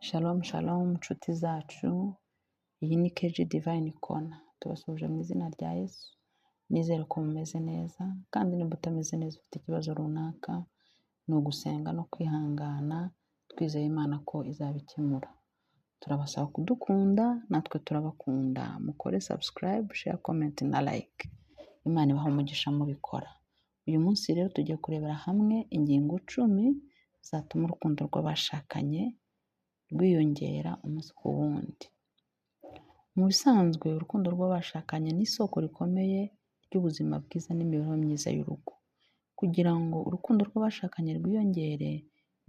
Shalom shalom nshuti zacu, iyi ni KG Divine Corner, tubasuhuje mu izina rya Yesu, nizere ko mumeze neza kandi niba utameze neza ufite ikibazo runaka, ni ugusenga no kwihangana, twizeye Imana ko izabikemura. Turabasaba kudukunda natwe turabakunda, mukore subscribe, share, comment na like. Imana ibahe umugisha mubikora. Uyu munsi rero tugiye kurebera hamwe ingingo 10 zatuma urukundo rw'abashakanye rwiyongera umunsi ku wundi. Mu bisanzwe urukundo rw'abashakanye ni isoko rikomeye ry'ubuzima bwiza n'imibereho myiza y'urugo. Kugira ngo urukundo rw'abashakanye rwiyongere,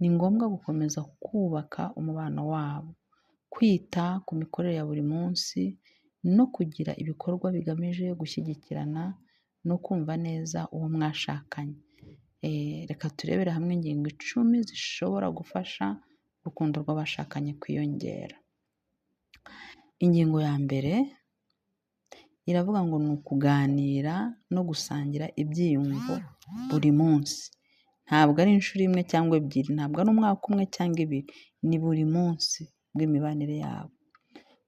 ni ngombwa gukomeza kubaka umubano wabo, kwita ku mikorere ya buri munsi no kugira ibikorwa bigamije gushyigikirana no kumva neza uwo mwashakanye. Reka turebere hamwe ingingo 10 zishobora gufasha urukundo rw'abashakanye kwiyongera. Ingingo ya mbere iravuga ngo ni ukuganira no gusangira ibyiyumvo buri munsi. Ntabwo ari inshuro imwe cyangwa ebyiri, ntabwo ari umwaka umwe cyangwa ibiri, ni buri munsi bw'imibanire yabo.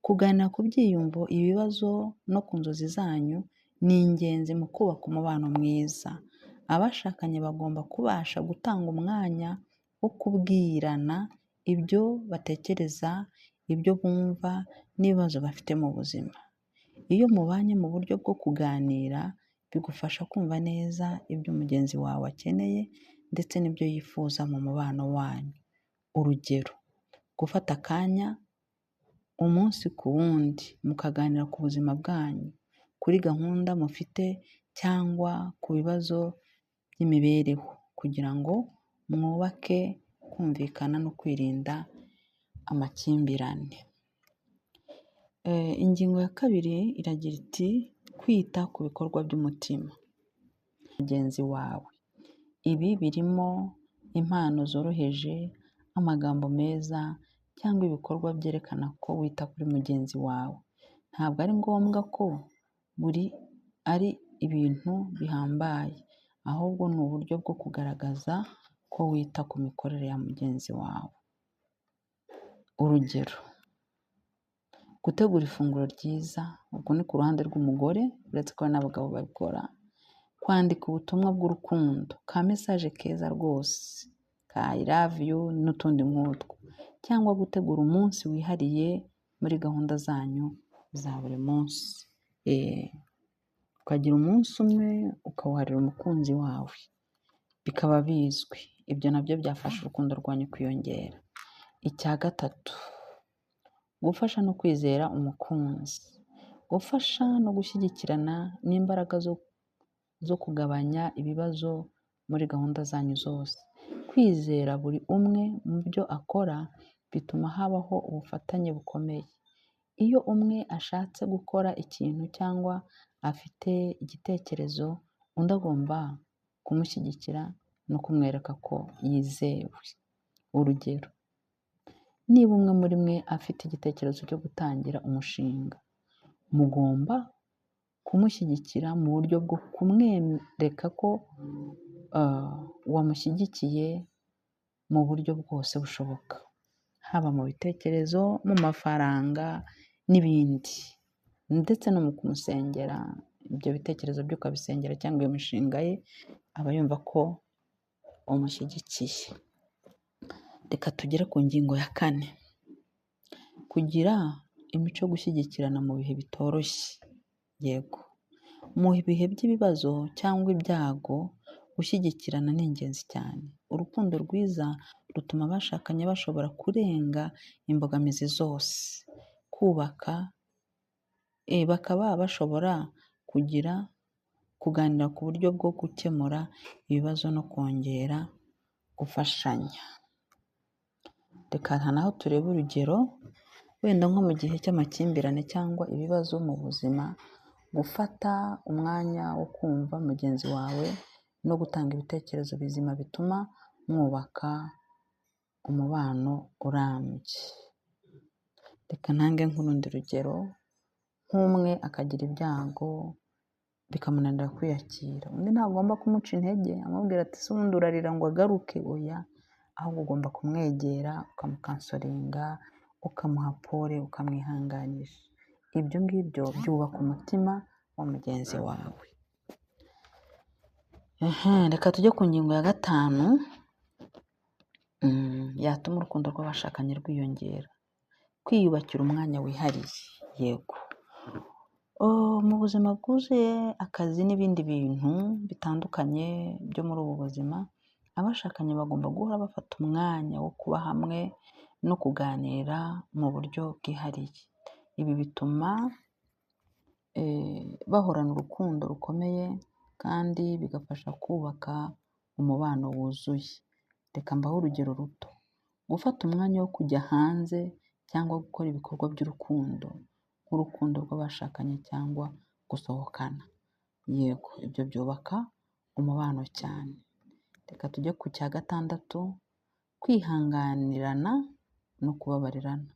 Kuganira ku byiyumvo, ibibazo no ku nzozi zanyu ni ingenzi mu kubaka umubano mwiza. Abashakanye bagomba kubasha gutanga umwanya wo kubwirana ibyo batekereza, ibyo bumva n'ibibazo bafite mu buzima. Iyo mubanye mu buryo bwo kuganira, bigufasha kumva neza ibyo mugenzi wawe akeneye ndetse n'ibyo yifuza mu mubano wanyu. Urugero, gufata akanya umunsi ku wundi mukaganira ku buzima bwanyu, kuri gahunda mufite cyangwa ku bibazo by'imibereho kugira ngo mwubake kumvikana no kwirinda amakimbirane. Ingingo ya kabiri iragira iti kwita ku bikorwa by'umutima mugenzi wawe. Ibi birimo impano zoroheje, amagambo meza cyangwa ibikorwa byerekana ko wita kuri mugenzi wawe. Ntabwo ari ngombwa ko buri ari ibintu bihambaye, ahubwo ni uburyo bwo kugaragaza ko wita ku mikorere ya mugenzi wawe. Urugero, gutegura ifunguro ryiza, ubwo ni ku ruhande rw'umugore, uretse ko n'abagabo babikora, kwandika ubutumwa bw'urukundo, ka message keza rwose, ka I love you n'utundi nk'utwo, cyangwa gutegura umunsi wihariye muri gahunda zanyu za buri munsi. Ukagira umunsi umwe ukawuharira umukunzi wawe, bikaba bizwi, ibyo nabyo byafasha urukundo rwanyu kwiyongera. Icya gatatu, gufasha no kwizera umukunzi. Gufasha no gushyigikirana n'imbaraga zo kugabanya ibibazo muri gahunda zanyu zose. Kwizera buri umwe mu byo akora bituma habaho ubufatanye bukomeye. Iyo umwe ashatse gukora ikintu cyangwa afite igitekerezo, undi agomba kumushyigikira no kumwereka ko yizewe. Urugero, niba umwe muri mwe afite igitekerezo cyo gutangira umushinga, mugomba kumushyigikira mu buryo bwo kumwereka ko wamushyigikiye mu buryo bwose bushoboka, haba mu bitekerezo, mu mafaranga n'ibindi, ndetse no mu kumusengera, ibyo bitekerezo bye ukabisengera cyangwa iyo mishinga ye, aba yumva ko umushyigikiye. Reka tugere ku ngingo ya kane, kugira imico yo gushyigikirana mu bihe bitoroshye. Yego, mu bihe by'ibibazo cyangwa ibyago, gushyigikirana ni ingenzi cyane. Urukundo rwiza rutuma abashakanye bashobora kurenga imbogamizi zose, kubaka, bakaba bashobora kugira kuganira ku buryo bwo gukemura ibibazo no kongera gufashanya. Reka aha naho turebe urugero, wenda nko mu gihe cy'amakimbirane cyangwa ibibazo mu buzima, gufata umwanya wo kumva mugenzi wawe no gutanga ibitekerezo bizima bituma mwubaka umubano urambye. Reka ntange nk'urundi rugero, nk'umwe akagira ibyago bikamunanira kwiyakira, undi ntagomba kumuca intege amubwira ati ese ubundi urarira ngo agaruke, oya. ahubwo ugomba kumwegera ukamukansoringa, ukamuha pole, ukamwihanganisha. Ibyo ngibyo byubaka umutima wa mugenzi wawe. Reka tujye ku ngingo ya 5 yatuma urukundo rw'abashakanye rwiyongera. Kwiyubakira umwanya wihariye. Yego, mu buzima bwuzuye akazi n'ibindi bintu bitandukanye byo muri ubu buzima, abashakanye bagomba guhora bafata umwanya wo kuba hamwe no kuganira mu buryo bwihariye. Ibi bituma bahorana urukundo rukomeye kandi bigafasha kubaka umubano wuzuye. Reka mbahe urugero ruto: gufata umwanya wo kujya hanze cyangwa gukora ibikorwa by'urukundo, nk'urukundo rw'abashakanye cyangwa gusohokana. Yego, ibyo byubaka umubano cyane. Reka tujye ku cya 6, kwihanganirana no kubabarirana.